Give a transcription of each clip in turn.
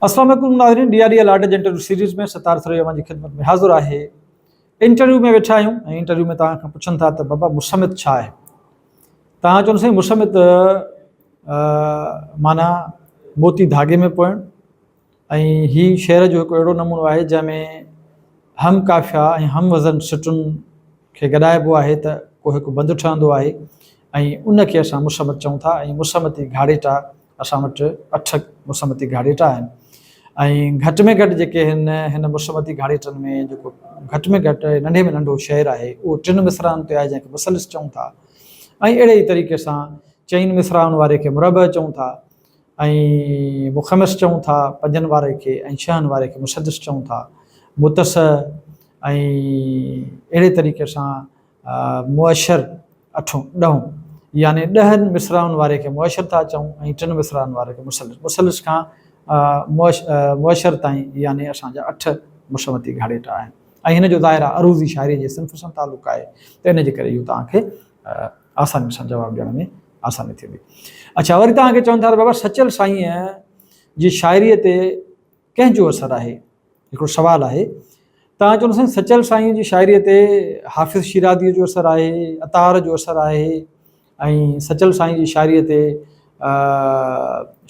اسلام عليڪم ناظرين D R D L art جي انٽرويو سيريز ۾ ستار سروي اوهان جي خدمت ۾ حاضر آهي. انٽرويو ۾ ويٺا آهيون ۽ انٽرويو ۾ توهان کان پڇن ٿا ته بابا مسمت ڇا آهي؟ توهان چوندو سائين مسمت معنيٰ موتي ڌاڳي ۾ پوئڻ ۽ هي شعر جو هڪ اهڙو نمونو آهي جنهن ۾ هم قافيا ۽ هم وزن سٽن کي گڏائبو آهي ته ڪو هڪ بند ٺهندو آهي ۽ ان کي اسان مسمت چئون ٿا ۽ مسمتي گهاڙيٽا اسان وٽ اٺ مسمتي گهاڙيٽا آهن ۽ گهٽ ۾ گهٽ جيڪي هن هن مسمتي گهاڙيٽن ۾ جيڪو گهٽ ۾ گهٽ ننڍي ۾ ننڍو شعر آهي اهو ٽن مصرعن تي آهي جنهن کي مثلث چئون ٿا ۽ اهڙي ئي طريقي سان چئن مصرعن واري کي مربع چئون ٿا ۽ مخمس چئون ٿا پنجن واري کي ۽ ڇهن واري کي مسدس چئون ٿا، متسع ۽ اهڙي طريقي سان معشر اٺون، ڏهون يعني ڏهن مصراعن واري کي معشر ٿا چئون ۽ ٽن مصراعن واري کي مثلث، مثلث کان معشر تائين يعني اسان جا اٺ مصوتي گهاڙيٽا آهن ۽ هن جو ظاهر آهي عروضي شاعريء جي صنف سان تعلق آهي ته ان جي ڪري اهو توهان کي آساني سان جواب ڏيڻ ۾ آساني ٿيندي. اڇا وري توهان کي چون ٿا ته بابا سچل سائينء جي شاعريء تي ڪنهن جو اثر آهي؟ هڪڙو سوال آهي. توهان چوندو سائين سچل سائينء جي شاعريء تي حافظ شيرازيء جو اثر آهي، عطار جو اثر آهي ۽ سچل سائين جي شاعريء تي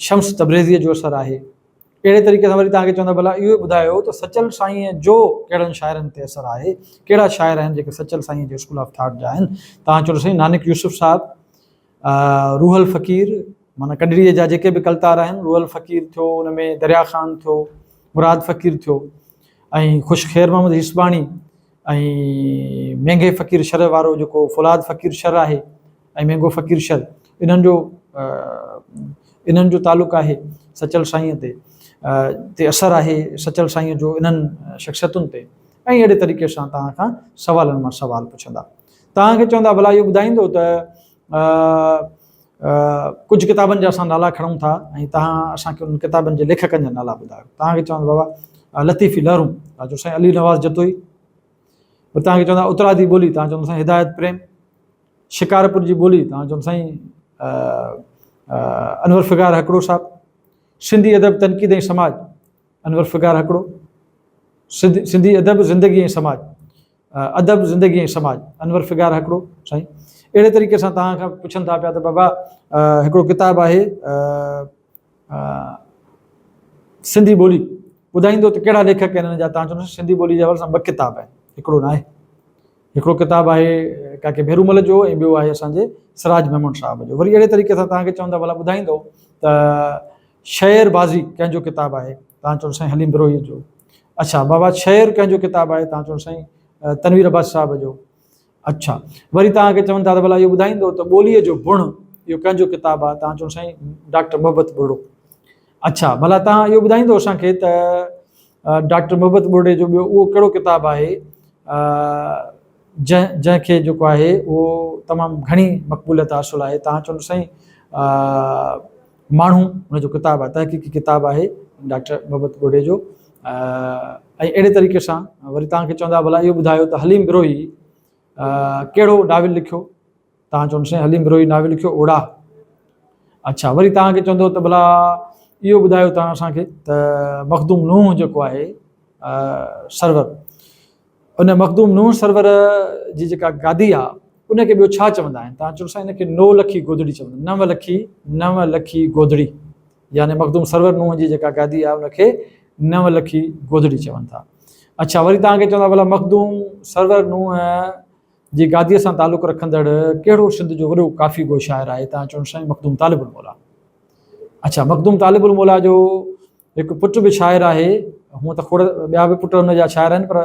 شمس تبريزيء جو اثر آهي. اهڙي طريقي سان وري توهان کي چوندا ڀلا اهو ٻڌايو ته سچل سائينء جو ڪهڙن شاعرن تي اثر آهي، ڪهڙا شاعر آهن جيڪي سچل سائينء جي اسڪول آف ٿاٽ جا آهن؟ توهان چوندو سائين نانڪ يوسف صاحب، روحل فقير معنيٰ ڪنڊڙيء جا جيڪي به ڪلتار آهن، روحل فقير ٿيو، ان ۾ دريا خان ٿيو، مراد فقير ٿيو ۽ خوش خير محمد هيسباڻي ۽ مينگهي فقير شر وارو جيڪو فولاد فقير شر آهي ۽ مينگهو فقير شر انهن جو انهن جو تعلق آهي سچل سائينء تي تي اثر آهي سچل سائينء جو انهن شخصيتن تي ۽ اهڙي طريقي سان توهان کان سوالن مان سوال پڇندا توهان کي چوندا ڀلا اهو ٻڌائيندو ته ڪجهه ڪتابن جا اسان نالا کڻون ٿا ۽ توهان اسان کي انهن ڪتابن جي ليکڪن جا نالا ٻڌايو توهان کي چوندا بابا لطيفي لهرون توهان چئو سائين علي نواز جتوئي توهان کي چوندا اترادي ٻولي توهان چوندا سائين هدايت پريم شڪارپور جي ٻولي توهان چوندو سائين انور فگار هڪڙو صاحب، سنڌي ادب تنقيد ۽ سماج انور فگار هڪڙو، سنڌي ادب زندگي ۽ سماج ادب زندگي ۽ سماج انور فگار هڪڙو سائين اهڙي طريقي سان توهان کان پڇن ٿا پيا ته بابا هڪڙو ڪتاب آهي سنڌي ٻولي ٻڌائيندو ته ڪهڙا ليکڪ آهن ان جا توهان چوندو سنڌي ٻولي جي حوالي سان ٻه ڪتاب آهن هڪڙو ناهي هڪڙو ڪتاب آهي ڪاڪي ڀيرومل جو ۽ ٻيو آهي اسان جي سراج ميمڻ صاحب جو. وري اهڙي طريقي سان توهان کي چوندا ڀلا ٻڌائيندو ته شعر بازي ڪنهن جو ڪتاب آهي؟ توهان چوندو سائين حليم بروهي جو. اڇا بابا شعر ڪنهن جو ڪتاب آهي؟ توهان چوندو سائين تنوير عباسي صاحب جو. اڇا وري توهان کي چون ٿا ته ڀلا اهو ٻڌائيندو ته ٻوليء جو بڻ اهو ڪنهن جو ڪتاب آهي؟ توهان چوندو سائين ڊاڪٽر محبت ٻرڙو. اڇا ڀلا توهان اهو ٻڌائيندو اسان کي ته ڊاڪٽر محبت ٻرڙي جو ٻيو اهو ڪهڙو ڪتاب آهي جنهن جنهن کي جيڪو آهي اهو تمام گهڻي مقبوليت حاصل آهي توهان چوندو سائين ماڻهو ان جو ڪتاب آهي تحقيقي ڪتاب آهي ڊاڪٽر محبت ٻرڙي جو ۽ اهڙي طريقي سان وري توهان کي چوندا ڀلا اهو ٻڌايو ته حليم بروهي ڪهڙو ناول لکيو توهان چوندو سائين حليم بروهي ناول لکيو اوڙاهه. اڇا وري توهان کي چوندو ته ڀلا اهو ٻڌايو توهان اسان کي ته مخدوم نوح جيڪو آهي سرور ان مخدوم نوح سرور جي جيڪا گادي آ ان کي ٻيو ڇا چوندا آهن توهان چوندو سائين ان کي نو لکي گودڙي چوندا نو لکي نو لکي گودڙي يعني مخدوم سرور نوح جي جيڪا گادي آ ان کي نو لکي گودڙي چون ٿا اڇا وري توهان کي چوندا ڀلا مخدوم سرور نوح جي گاديء سان تعلق رکندڙ ڪهڙو سنڌ جو وڏو ڪافي گو شاعر آهي؟ تان چون سائين مخدوم طالب الموليٰ. اڇا مخدوم طالب الموليٰ جو هڪ پٽ به شاعر آهي، هونء ته کوڙ ٻيا به پٽ هن جا شاعر آهن پر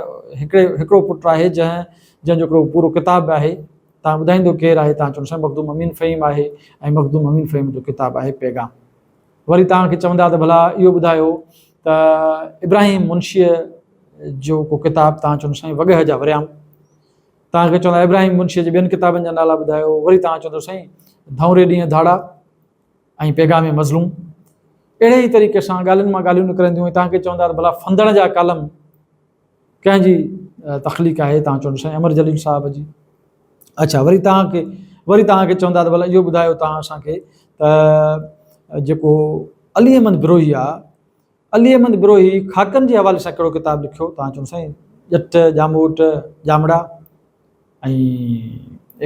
هڪڙي هڪڙو پٽ آهي جنهن جنهن جو هڪڙو پورو ڪتاب به آهي. تان ٻڌائيندو ڪير آهي؟ تان چون سائين مخدوم امين فهيم آهي ۽ مخدوم امين فهيم جو ڪتاب آهي پيغام. وري توهان کي چوندا ته ڀلا اهو ٻڌايو ته ابراهيم منشيء جو ڪو ڪتاب توهان چوندو سائين وڳهه جا وريام توهان کي چوندا ابراهيم منشيء جي ٻين ڪتابن جا نالا ٻڌايو وري توهان چوندو سائين ڌؤنري ڏينهن ڌاڙا ۽ پيغام مظلوم اهڙي ئي طريقي سان ڳالهين مان ڳالهيون نڪرنديون ۽ توهان کي چوندا ته ڀلا ڦندڻ جا ڪالم ڪنهن جي تخليق آهي توهان چوندو سائين امر جليل صاحب جي اڇا وري توهان کي وري توهان کي چوندا ته ڀلا اهو ٻڌايو توهان اسان کي ته جيڪو علي احمد بروهي آ علي احمد بروهي خاڪن جي حوالي سان ڪهڙو ڪتاب لکيو؟ توهان چوندو سائين ڄٽ، ڄاموٽ، ڄامڙا ۽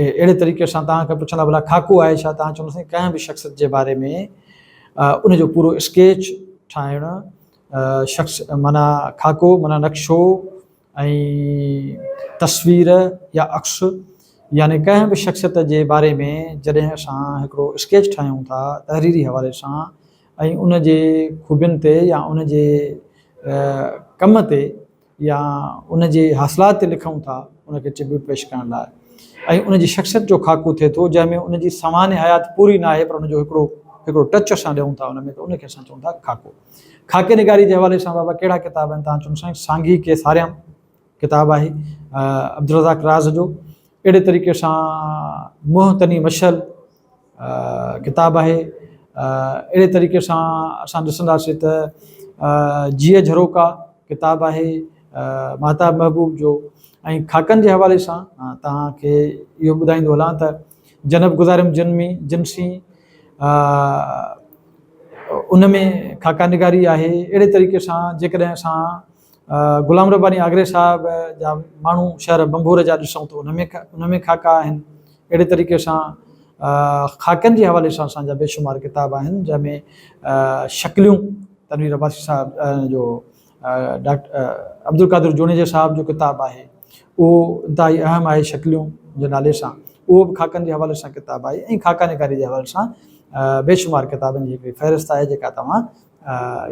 اهڙي طريقي سان توهان کان پڇندا ڀلا خاڪو آهي ڇا؟ توهان چوندو سائين ڪنهن به شخصيت جي باري ۾ ان جو پورو اسڪيچ ٺاهڻ شخص معنيٰ خاڪو معنيٰ نقشو ۽ تصوير يا عڪس يعني ڪنهن به شخصيت جي باري ۾ جڏهن اسان هڪڙو اسڪيچ ٺاهيون ٿا تحريري حوالي سان ۽ ان جي خوبين تي يا ان جي ڪم تي يا ان جي حاصلات تي لکون ٿا ان کي ٽربيوٽ پيش ڪرڻ لاء ۽ ان جي شخصيت جو خاڪو ٿئي ٿو جنهن ۾ ان جي سوانح حيات پوري ناهي پر ان جو هڪڙو هڪڙو ٽچ اسان ڏيون ٿا ان ۾ ته ان کي اسان چئون ٿا خاڪو. خاڪي نگاري جي حوالي سان بابا ڪهڙا ڪتاب آهن توهان چون سائين سانگي ڪي ساريام ڪتاب آهي عبدالرزاق راز جو اهڙي طريقي سان منهن تني مشعل ڪتاب آهي اهڙي طريقي سان اسان ڏسنداسين ته جيء جھروڪا ڪتاب آهي مهتاب محبوب جو ۽ خاڪن جي حوالي سان توهان کي اهو ٻڌائيندو هلان ته جنب گذاريم جن ۾ جن سين ان ۾ خاڪا نگاري آهي اهڙي طريقي سان جيڪڏهن اسان غلام رباني آگري صاحب جا ماڻهو شهر ڀنڀور جا ڏسون ته ان ۾ ان ۾ خاڪا آهن اهڙي طريقي سان خاڪن جي حوالي سان اسان جا بيشمار ڪتاب آهن جنهن ۾ شڪليون تنوير عباسي صاحب جو ڊاڪٽر عبدالقادر جوڻيجي صاحب جو ڪتاب آهي اهو انتهائي اهم آهي شڪليون جي نالي سان اهو به خاڪن جي حوالي سان ڪتاب آهي ۽ خاڪا نگاري جي حوالي سان بيشمار ڪتابن جي هڪڙي فهرست آهي جيڪا توهان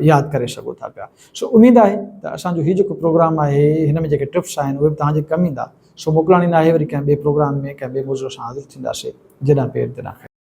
ياد ڪري سگهو ٿا پيا سو اميد آهي ته اسان جو هي جيڪو پروگرام آهي هن ۾ جيڪي ٽپس آهن اهي به توهان جي ڪم ايندا سو موڪلاڻي ناهي وري ڪنهن ٻئي پروگرام ۾ ڪنهن ٻئي موضوع سان حاضر ٿينداسي جيڏانهن پير تيڏانهن خير.